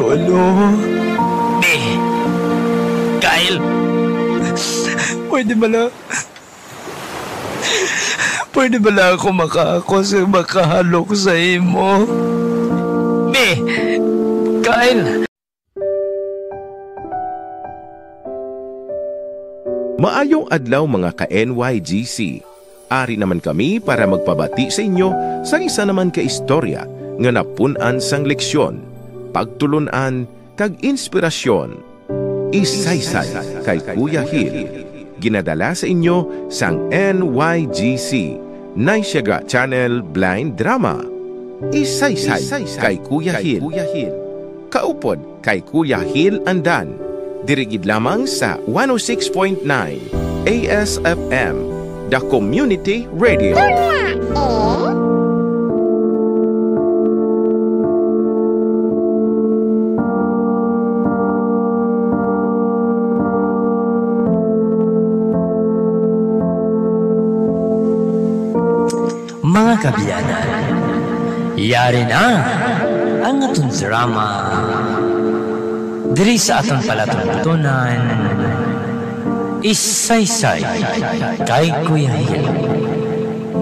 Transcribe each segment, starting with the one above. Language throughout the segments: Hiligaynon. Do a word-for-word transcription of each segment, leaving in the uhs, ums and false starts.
Ano? Be, Kyle, pwede ba na, pwede ba na ako makaako sa makahalok sa imo? Be, Kyle. Maayong adlaw, mga ka-N Y G C. Ari naman kami para magpabati sa inyo sa isa naman ka istorya nga napun-an sang leksyon, pagtulon-an, kag inspirasyon. Isaysay kay Kuya Hil. Ginadala sa inyo sang N Y G C, Naysyaga Channel Blind Drama. Isaysay kay Kuya Hil. Kaupod kay Kuya Hil Andan. Diri gid lamang sa one oh six point nine A S F M, The Community Radio. Mga kaabyanan, yari na ang aton drama diri sa aton palatuntunan, Isaysay kay Kuya Hil,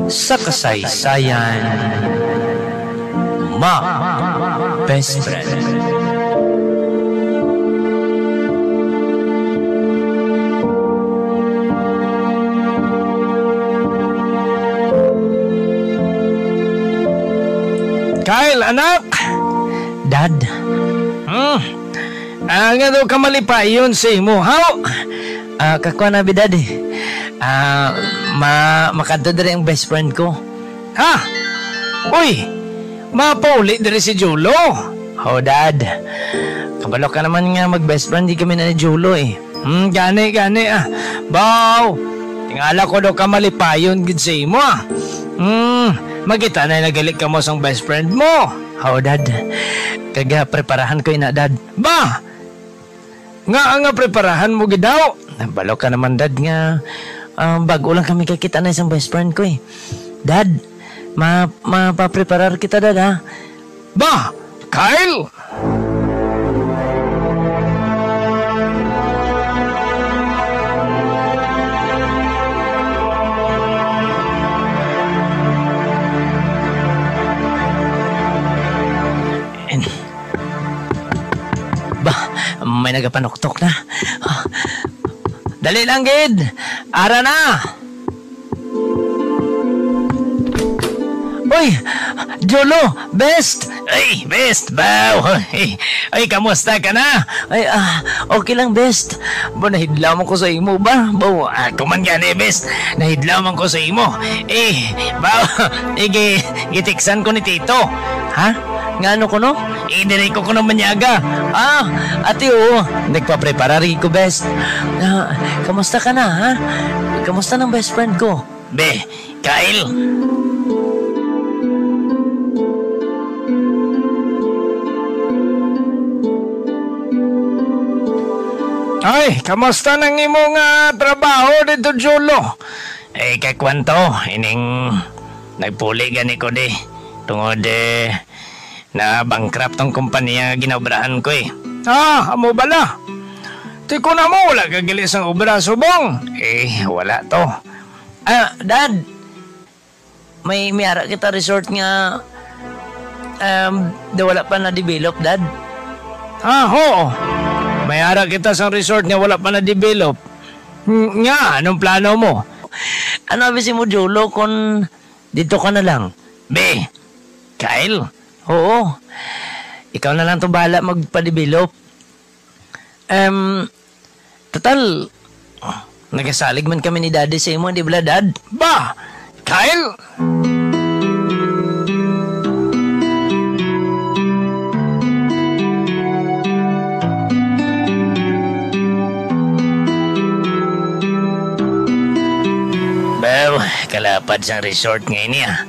sa kasaysayan, Ma, Best Friend. Kyle, anak! Dad. Hmm. Ah, nga daw ka malipayon sa imo, haw? Ah, kakuha na, bi, Dad, eh. Ah, ma-, makadto diri ang best friend ko. Ha? Uy, mapauli diri si Jolo? Oh, Dad. Kabalo ka naman nga mag-best friend di kami na ni Jolo, eh. Hmm, gani, gani, ah. Baw, tingala ko daw ka malipayon gid sa imo, ah. Hmm, magkita na nagali kamo sang best friend mo. Oh, Dad. Kaga preparahan ko ina, Dad. Ba? Nga nga preparahan mo gid daw? Balo ka naman, Dad, nga, ah, bago lang kami kakita na isang best friend ko, eh. Dad, ma-, mapapreparar kita, Dad, ha? Ba? Kyle? Ba, may nagapanuktok na. Dali lang gid. Ara na. Uy, Jolo, best. Ay, best, baw. Ay, ay, kamusta ka na? Ay, ah, okay lang, best. Ba, nahidlaw man ko sa imo ba? Ba, ako man gani, best. Nahidlaw man ko sa imo. Eh, ba, igi-, gitiksan ko ni Tito. Ha? Nga ano ko, no? Eh, diri ko kuno manyaga. Ah, ati, oo. Nagpaprepara rin ko, best. Ah, kamusta ka na, ha? Kamusta ng best friend ko? Be, Kyle. Ay, kamusta nang imo nga trabaho dito, Jolo? Eh, kay kwanto, ining nagpuli gani ko di. Tungod, eh, na bankrupt tong kumpanya nga ginaobrahan ko, eh. Ah, amo bala? Ti kun amo, wala ka gali sang obra subong? Eh, wala to. Ah, Dad, may, may ara kita resort nga, um, da wala pa na-develop, Dad. Ah, oo. May ara kita sang resort nga wala pa na-develop. Ng-, nga, anong plano mo? Ano abi si mo, Jolo, kung dito ka na lang? Be, Kyle? Oo. Ikaw na lang to bahala magpa-develop. Em, total, nagasalig man kami ni Daddy sa imo, di bala, Dad? Ba? Kyle? Baw, kalapad sang resort nga ini, ah.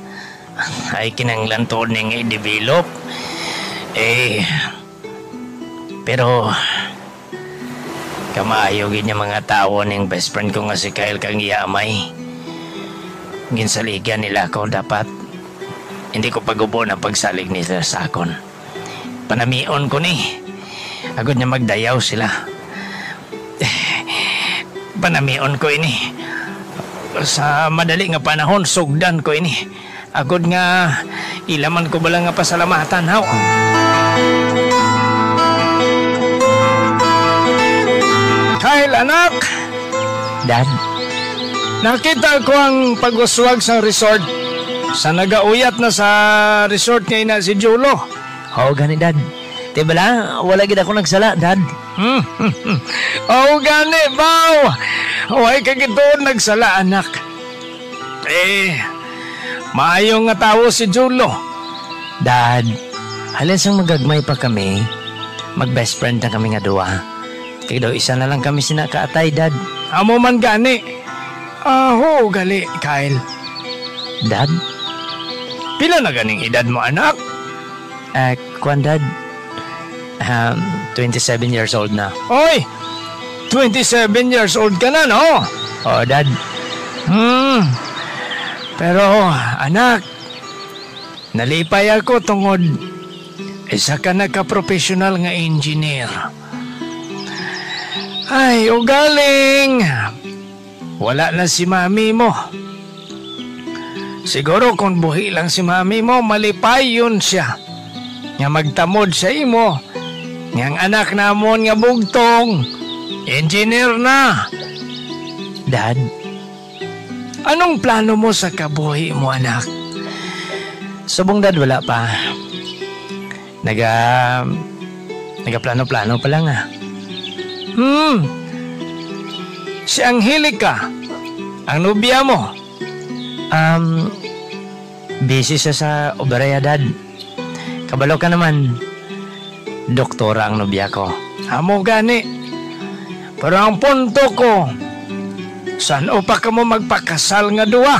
Ay, kinahanglan tuod ning i-develop. Eh, pero, kamaayo gid nga mga tawo ning best friend ko nga si Kyle kang iya amay. Ginsaligan nila ako dapat. Hindi ko pagubo na pagsalig nila sa akon. Panamion ko ni. Agod nga magdayaw sila. Panamion ko ini. Sa madali nga panahon, sugdan ko ini. Agod nga ila man ko bala nga pasalamatan, haw. Kyle, anak! Dad? Nakita ko ang pag-uswag sa resort. Sa nagauyat na sa resort nga ina si Jolo. Oo, gani, Dad. Ti bala, wala gid ako nagsala, Dad. Hmm. Oo, gani, baw. Way ka gid tuod nagsala, anak. Eh, maayo nga tawo si Jolo. Dad, halin sang magagmay pa kami, mag-best friend na kami nga duha. Kay daw isa na lang kami sina kaatay, Dad. Amo man gani. Ah, huo gali, Kyle. Dad? Pila na ganing edad mo, anak? Ah, kwan, Dad. Um, twenty-seven years old na. Oy! Twenty-seven years old ka na, no? Oo, Dad. Hmm. Pero, anak, nalipay ako tungod isa ka na ka professional nga engineer. Ay, ugaling wala na si mami mo. Siguro kung buhi lang si mami mo, malipayon siya nga magtamod sa imo, nga ang anak namon nga bugtong, engineer na. Dad, anong plano mo sa kabuhi mo, anak? Subong, Dad, wala pa. Naga-, nagaplano-plano pa lang, ah. Hmm. Si Angelica, ang nobya mo. Um, busy siya sa obra, Dad. Kabalo ka naman, doktora ang nobya ko. Amo gani. Pero ang punto ko, san-o pa kamo magpakasal nga duha?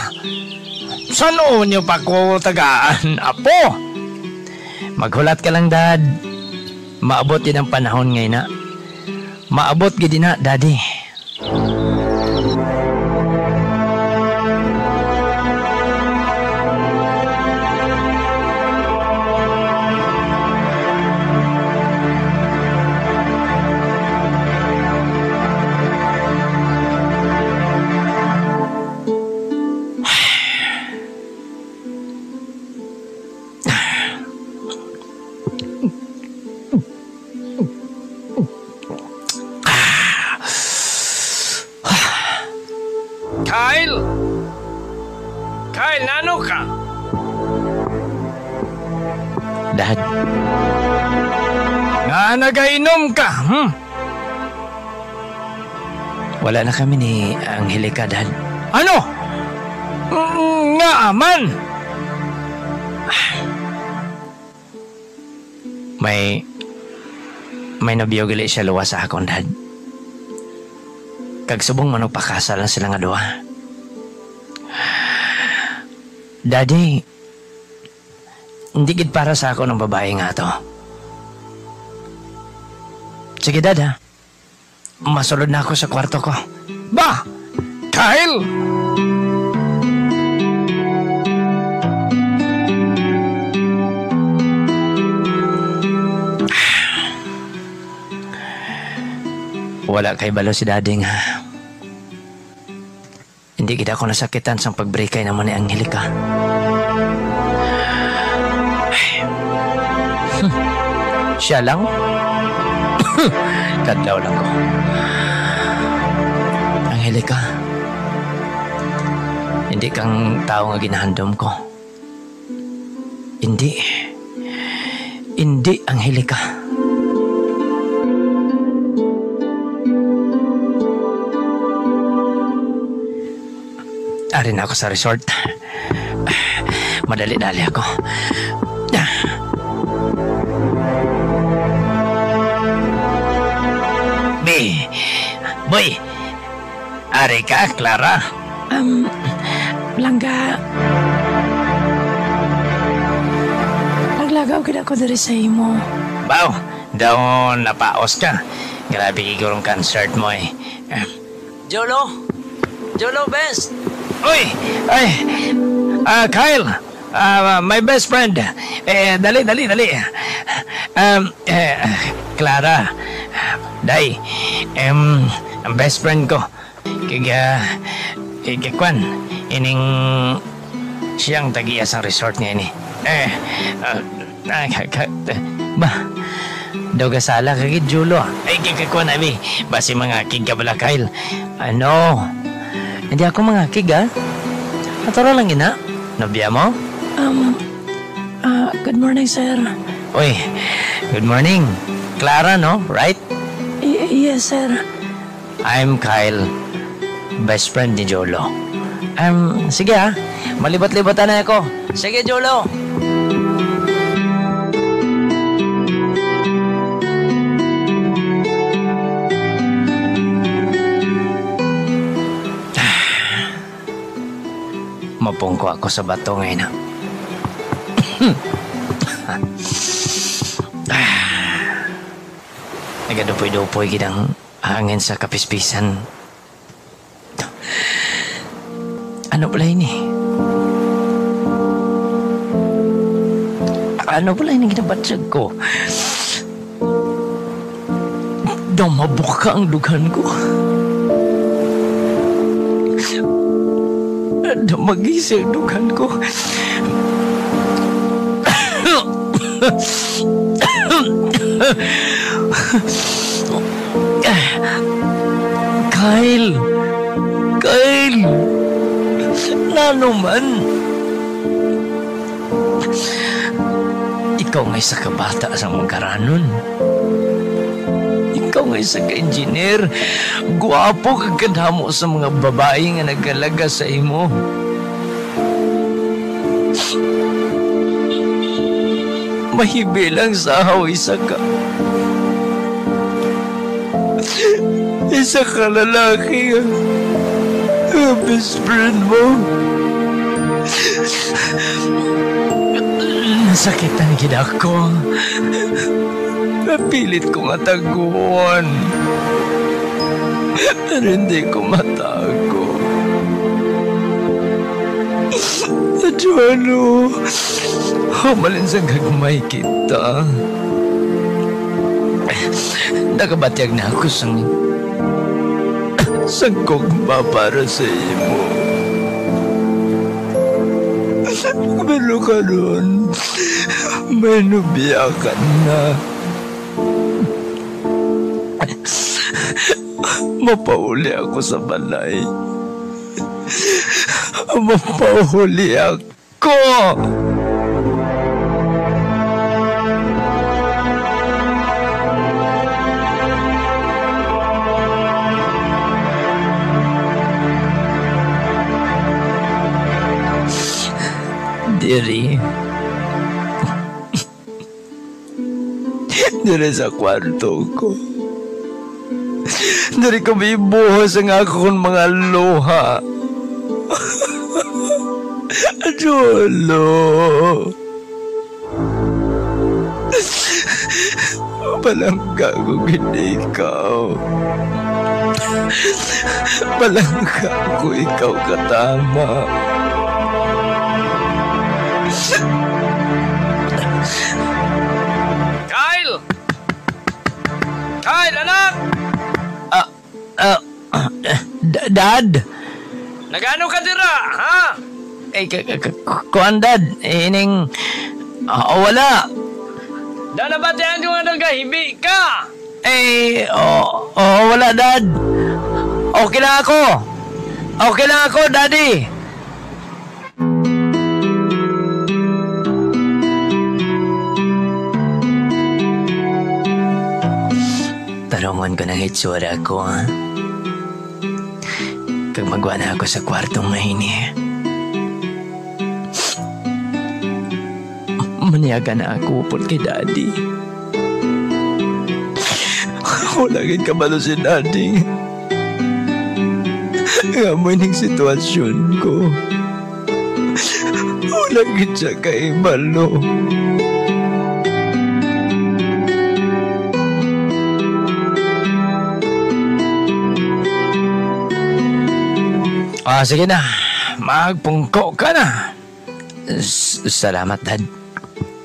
San-o nyo pa ko tagaan apo? Maghulat ka lang, Dad. Maabot gid ang panahon nga ina. Maabot gid ina, Daddy. Kyle! Kyle, nano ka? Dad. Nga nagainom ka, hmm? Wala na kami ni Angelica, Dad. Ano? Nga man? May, may nobyo gali siya luwas sa akon, Dad. Kag subong man magpakasal na sila nga duha. Daddy, hindi gid para sa akon ang babae nga ato. Sige, Dad, ha? Masulod na ako sa kwarto ko. Ba? Kyle? Wala kay balo si Daddy nga hindi gid ako nasakitan sang pagbrikay namo ni Angelica. Hmm. Siya lang? Kadlaw lang ko. Angelica, hindi kang tao nga ginahandom ko. Hindi. Hindi, Angelica. Ari na ako sa resort. Madali-dali ako. Bi, boy, ari ka, Clara? Um, langga. Naglagaw gid ako diri sa imo. Baw, daw napaos ka. Grabe gid ang concert mo, eh. Jolo? Jolo, best! Uy! Ay! Ah, Kyle! Ah, my best friend. Eh, dali, dali, dali. Um, eh, Clara, Day, em, ang best friend ko. Kag, ah, kag, kwan, ining siyang tagiya sang resort nga ini. Eh, ah, ah, ka, ka, ba, daw gasala ka gid, Jolo. Ay, kag, kag, kwan, abi, basi mga kig ka bala, Kyle. Ano? Hindi ako mga kig, ah. Ato ra lang ina. Nobya mo? Um, ah, good morning, sir. Uy, good morning. Clara, no? Right? Y-, yes, sir. I'm Kyle, best friend ni Jolo. Um, sige, ah. Malibat-libatan na ako. Sige, Jolo. Mapungko ako sa bato ngayon, ah. Nagadupoy-dupoy gid ang hangin sa kapispisan. Ano pala ini? Ano pala ini ginabatyag ko? Daw mabuka ang dughan ko. Daw magisi ang dughan ko. Kyle! Kyle! Nano man? Ikaw nga isa ka bata sa mga karanon. Ikaw nga isa ka engineer. Guwapo kag kadamo sa mga babayi nga nagalaga sa imo. Mahibil ang sahaw, isa ka, isa ka lalaki nga, nga best friend mo. Nasakitan gid ako. Napilit ko nga taguon, pero hindi ko matago. Jolo, humalin sa gagmay kita, nakabatyag na ako sang, sang gugma para sa imo. Pero karon, may nobya ka na. Mapauli ako sa balay. Mapauli ako. Diri. Diri sa kwarto ko. Diri ko ibuhos ang akon mga luha. Jolo. Palangga ko gid ikaw. Palangga ko ikaw katama. Kyle! Kyle, anak! Ah, ah, ah, d-, Dad? Nagano ka dira, ha? Eh, k-, k-, k-, kuwan, Dad. Eh, ining, ah, wala. Da, nabatian ko nga nagahibi ka. Eh, oh, oh, wala, Dad. Okay lang ako. Okay lang ako, Daddy. Tarungon ko ng hitsura ko, ha? Kag magwa na ako sa kwarto nga ini. Maniaga na ako upod kay Daddy. Wala gid kabalo si Daddy nga amo ining sitwasyon ko. Wala gid siya kahibalo. Ah, sige na. Magpungko ka na. S-, salamat, Dad.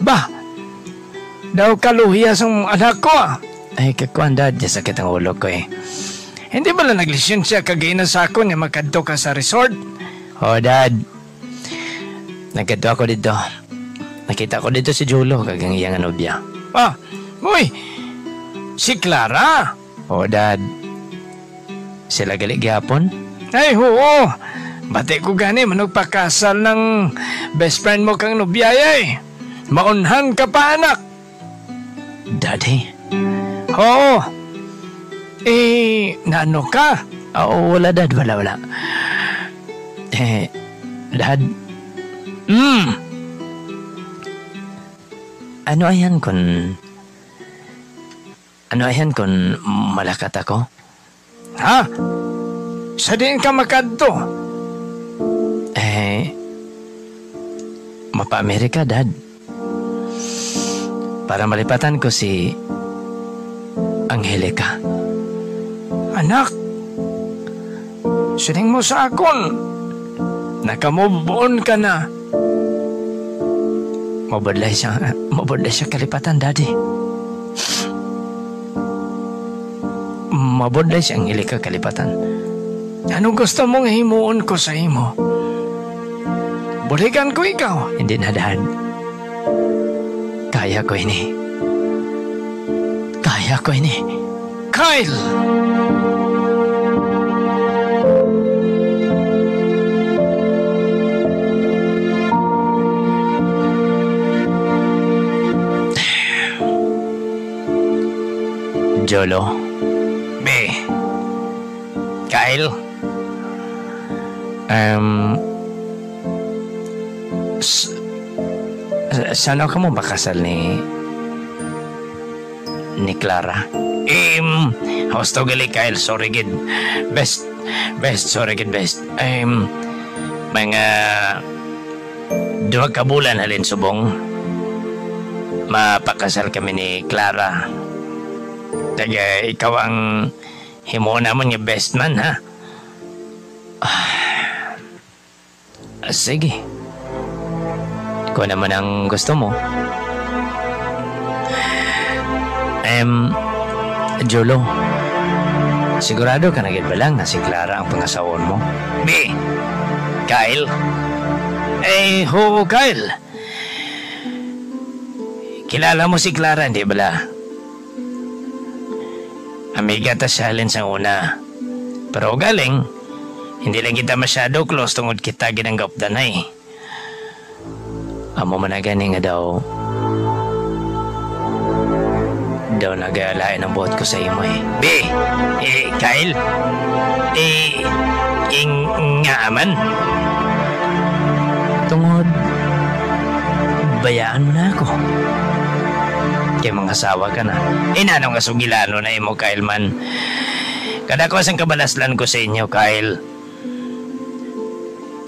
Ba, daw kaluhiya sang anak ko, ah. Ay, kakuan, Dad, sakit ang ulo ko, eh. Hindi bala naglisensya ka gina sa akon nga magkadto ka sa resort? Oh, Dad. Nagkadto ako dito. Nakita ko dito si Jolo kag ang iyang nobya. Ah, uy, si Clara? Oh, Dad. Sila gali gyapon? Ay, oo. Bati ko gani, manugpakasal ng best friend mo kang nobya, eh. Maunhan ka pa, anak. Daddy? Oo. Eh, naano ka? Ah, wala, Dad. Wala, wala. Eh, Dad? Hmm. Ano ayan kun, ano ayan kun malakat ako? Ha? Sa diin ka makadto? Eh, mapa-Amerika, Dad. Para malipatan ko si Angelica. Anak, siling mo sa akon, naka-move on ka na. Mabudlay siya, mabudlay siya kalipatan, Daddy. Mabudlay si Angelica kalipatan. Ano gusto mo nga himuon ko sa imo? Buligan ko ikaw? Hindi na, Dad. Kaya ko ini. Kaya ko ini. Kyle! Jolo. Be. Kyle. Um, s-, s-, saan ako mo makasal ni, ni Clara? Em, husto gali, Kyle. Sorry gid. Best, best, sorry gid, best. Em, mga duha ka bulan halin subong, mapakasal kami ni Clara. Kag ikaw ang himuon namon nga best man, ha? Ah, sige. Kung ano man ang gusto mo. Em, Jolo, sigurado ka na gid bala nga si Clara ang pangasawon mo? Be, Kyle? Eh, oo, Kyle. Kilala mo si Clara, di bala? Amiga ta siya halin sang una. Pero ugaling, hindi lang kita masyado close tungod kita gid ang gaupdanay. Amo man na gani nga daw, daw nagalain ang buot ko sa imo, eh. Be, eh, Kyle, eh, ing-, nga man. Tungod, bayaan mo na ako. Kay mangasawa ka na. Eh, nano nga sugilanon na imo, Kyle, man? Kadako sang kabalaslan ko sa inyo, Kyle.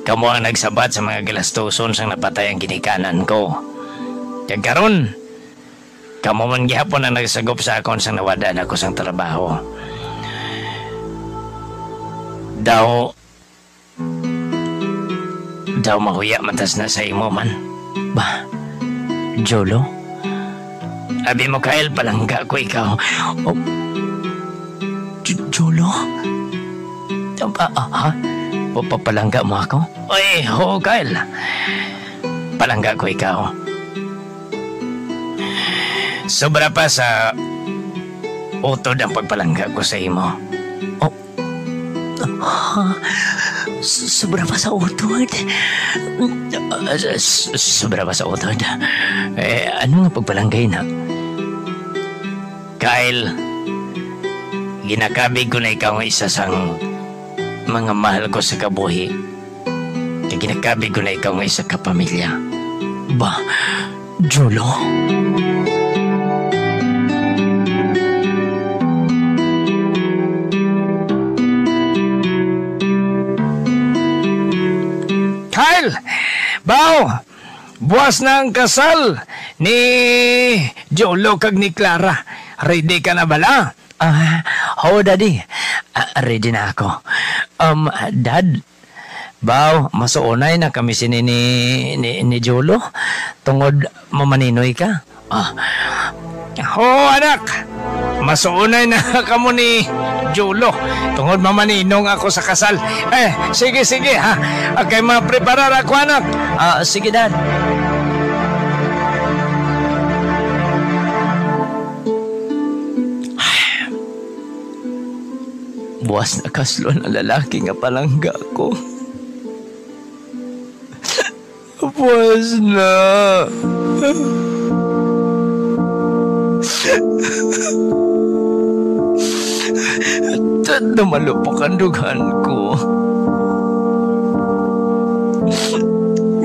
Kamo ang nagsabat sa mga galastuson sang napatay ang ginikanan ko. Kag karon, kamo man gihapon ang nagsagop sa akon sang nawad-an ako sang trabaho. Daw, daw mahuya man tas na sa imo man. Ba, Jolo? Abi mo, Kyle, palangga ko ikaw. Oh, J-, Jolo? Ah, ah, ha? Pa-, pa-, palangga mo ako? Oy, oo, Kyle. Palangga ko ikaw. Sobra pa sa utod ang pagpalangga ko sa imo. Oh. Ha? S-, sobra pa sa utod? Ah, s-, s-, sobra pa sa utod? Eh, ano nga pagpalanggay na? Kyle, ginakabig ko na ikaw nga isa sang mga mahal ko sa kabuhi. Kay ginakabig ko na ikaw nga isa ka pamilya. Ba, Jolo? Kyle! Bao! Buwas na ang kasal ni Jolo kag ni Clara. Ready ka na bala? Ah, oo, Daddy. Ah, ready na ako. Um, Dad, baw, masuonay na kami sini ni, ni, ni Jolo tungod mamaninoy ka. Ah. Oo, anak. Masuunay na kamo ni Jolo. Tungod mamaninong ako sa kasal. Eh, sige, sige, ha. Kay mapreparar ako, anak. Ah, sige, Dad. Buwas na kaslo ang lalaki nga palangga ko. Buwas na. Namalupok ang dughan ko.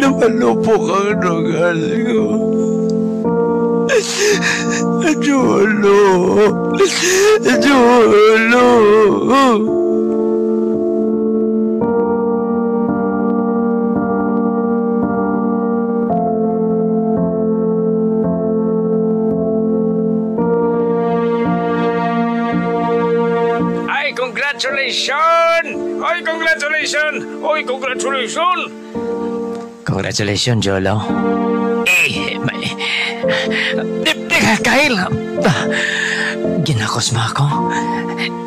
Namalupok ang dughan ko. Jolo. Jolo. Ay, congratulations! Ay, congratulations! Ay, congratulations! Congratulations, Jolo. Eh, may, di, di ka, Kyle. Ah, ginakos mo ako.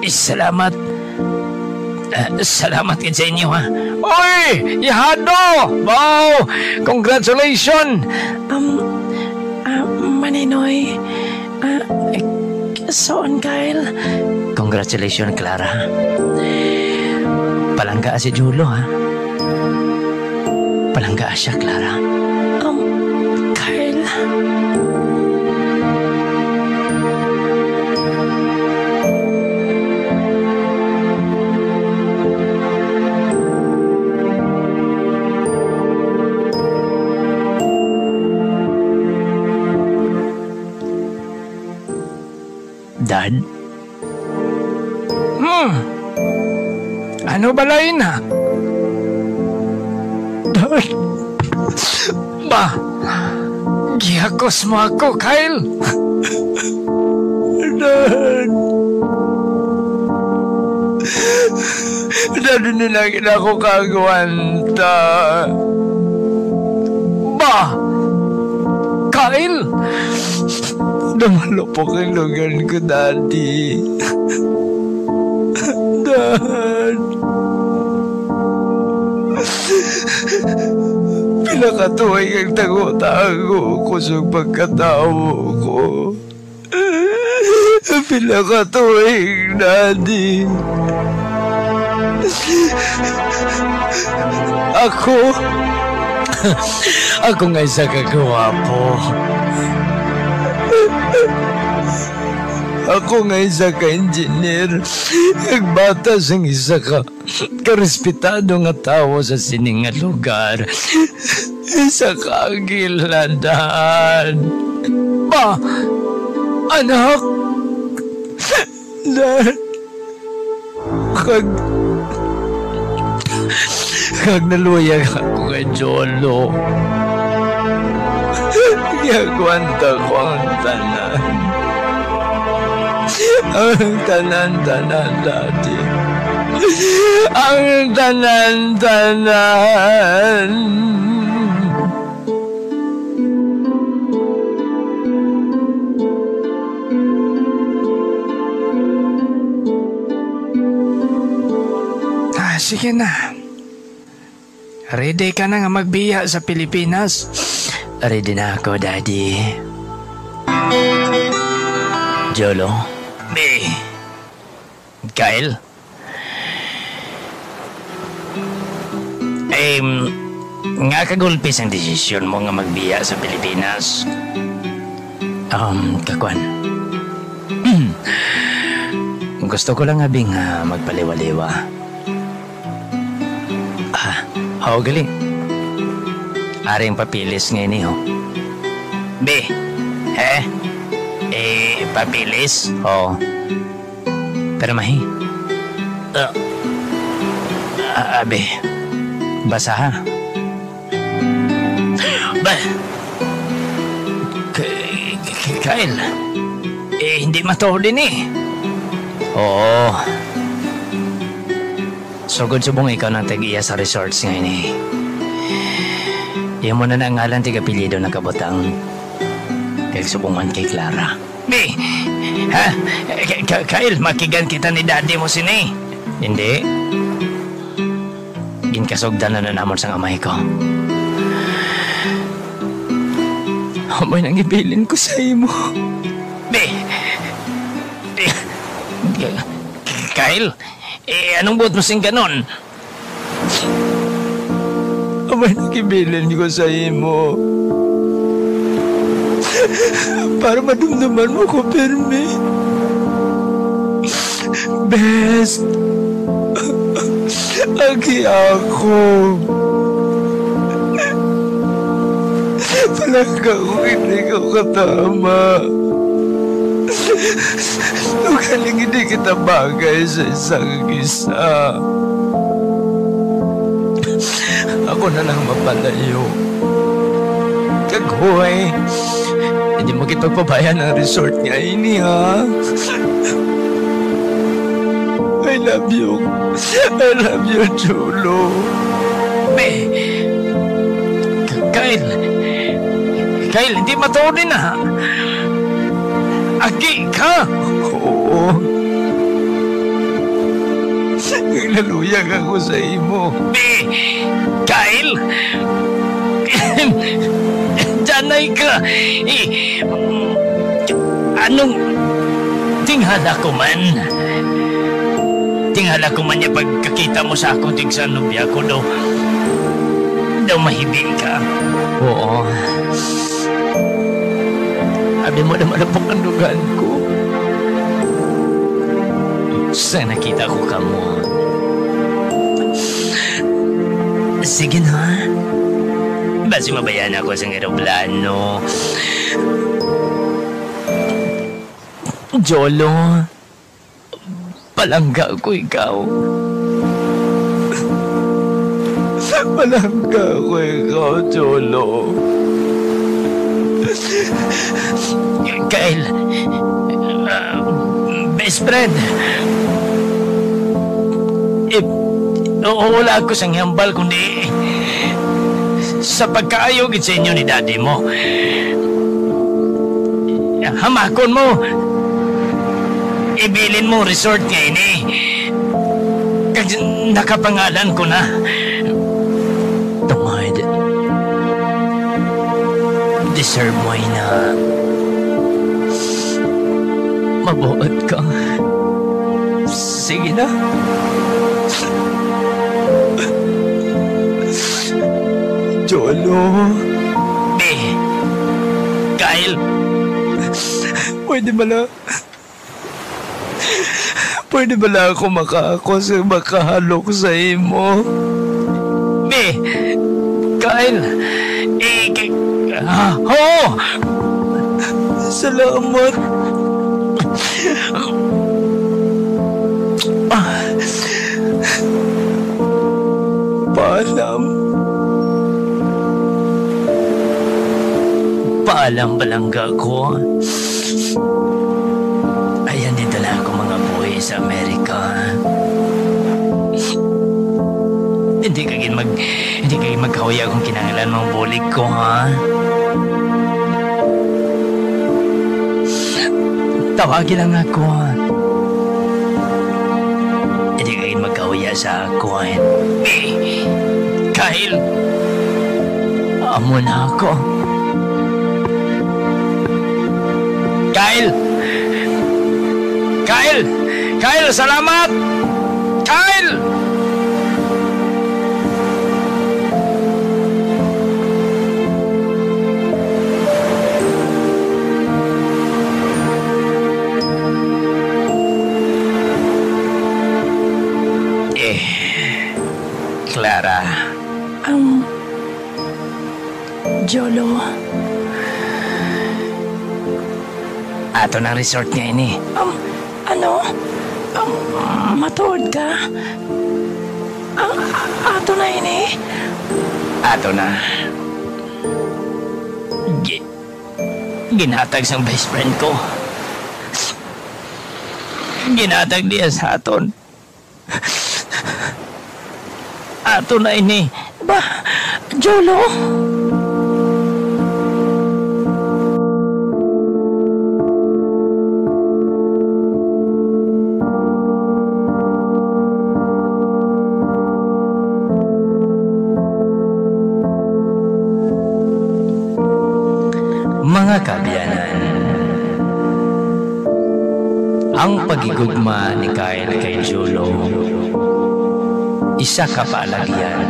Eh, salamat. Eh, salamat gid sa inyo, ha. Oy, Ihado! Wow! Congratulations! Um, ah, Maninoy, ah, eh, soon, Kyle. Congratulations, Clara. Palangga si Jolo, ha? Palangga siya, Clara. Um, Kyle. Dad? Hmm. Ano bala ina? Dad. Ba, giyakos mo ako, Kyle. Dad. Dad, hindi na gid ako kaagwanta. Ba, Kyle. Namalupok ang dughan ko, Daddy. Dad. Pila ka tuig ang tago-tago ko sa pagkatawo ko. Pila ka tuig, Daddy. Ako, ako nga isa ka gwapo. Ako nga isa ka engineer. Nagbata sang isa ka karespetado nga tawo sa sini nga lugar. Isa ka agila, Dad. Ba, anak? Dad. Kag, kag naluyag ako kay Jolo. Giyagwanta ko ang tanan. Ang tanan-tanan, Daddy. Ang tanan-tanan. Ah, sige na. Ready ka na nga magbiya sa Pilipinas? Ready na ako, Daddy. Jolo? Be. Kyle? Em, nga kagulpi sang desisyon mo nga magbiya sa Pilipinas? Um, kakwan. Gusto ko lang abi nga magpaliwaliwa. Ah, oo, gali. Ari ang papeles nga ini, oh. Be, eh? Eh, papeles? Oo. Pero mahi. Ah, ah, abi. Basaha. Ba? K-, K-, Kyle. Eh, hindi matuod ini. Oo. Sugod subong ikaw nang tag-iya sa resorts nga ini. Imo na na ang ngalan, tig apelyido na kabutang. Kag subong man kay Clara. Bi! Ha? Ka-, ka-, Kyle, makigan kita ni daddy mo sini. Hindi. Ginkasugdan na, na namon sang amay ko. Amo nang ibilin ko sa imo. Bi! Kyle, eh, anong buot mo sing ganon? Amay nakibilin ko sa imo. Para madumduman mo ko pirmi. Best. Agi ako. Palangga ko hindi ko katama. Ugaling hindi kita bagay sa isa kag isa. Ako na lang mapalayo. Kag, hoy, hindi mo kita pabayaan ang resort nga ini, ha? I love you. I love you, Jolo. Be, K-, Kyle. Kyle, hindi matuod ni na. Agi ka. Oo. Naluyag ako sa imo. Be, Kyle. Janay ka. Eh, anong tingala ko man? Tingala ko man niya pagkakita mo sa akong tigsa nobya ko, daw, daw mahibi ka. Oo. Abi mo na malapok ang dugan ko. Sa nakita ko kamo. Sige na. Basi mabayaan ako sa eroplano. Jolo, palangga ko ikaw. Palangga ko ikaw, Jolo. Kyle, ah, best friend, eh, wala ako sang hambal kundi sa pagkaayo gid sa inyo ni daddy mo. Hamakon mo, ibilin mo resort nga ini. Kag nakapangalan ko na. Tungod, deserve mo ina. Mabuot ka. Sige na. Jolo. Be, Kyle. Pwede bala, pwede bala ako makaako sa makahalok sa imo? Be, Kyle, eh, k-, ah, oo. Salamat. Ah. Paalam. Paalam, palangga ko. Ayan, dito lang ako, mga boy, sa Amerika. Hindi ka gid mag-, hindi ka gid magkahuya kung kinahanglan mong bulig ko, ha? Tawagi lang ako. Hindi ka gid magkahuya sa ako, eh. Kyle! Amo na ako. Kyle! Kyle! Kyle, salamat! Kyle! Eh, Clara. Ang Jolo. Ato nang resort nga ini. Um, ano? Um, matuod ka? Ang a-, ato na ini? Ato na. Gi-, ginhatag sang best friend ko. Ginhatag niya sa aton. Ato na ini. Ba, Jolo? Mga kaabyanan, ang paghigugma ni Kyle kay Jolo, isa ka paalagyan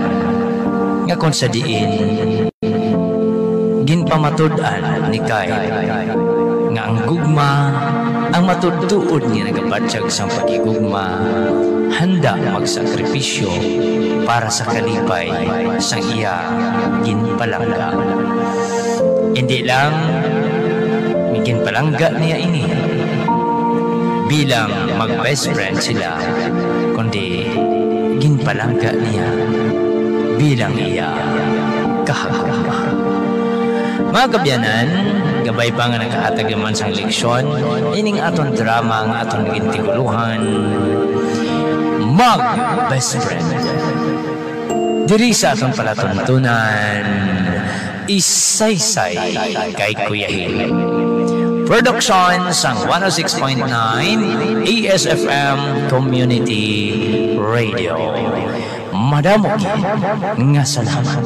nga kon sa diin ginpamatud-an ni Kyle nga ang gugma, ang matuod-tuod nga nagabatyag sang paghigugma, handa magsakripisyo para sa kalipay sang iya ginpalangga. Hindi lang ginpalangga niya ini bilang mag-best friend sila, kundi ginpalangga niya bilang iya kahaguma. Mga kabyanan, gabay pa nga nakahatag naman sang leksyon ining aton drama nga aton gintigulohan, Mag Best Friend. Diri sa aton palatuntunan, Isaysay kay Kuya Hil. Production sang one oh six point nine A S F M Community Radio. Madamo gid nga salamat.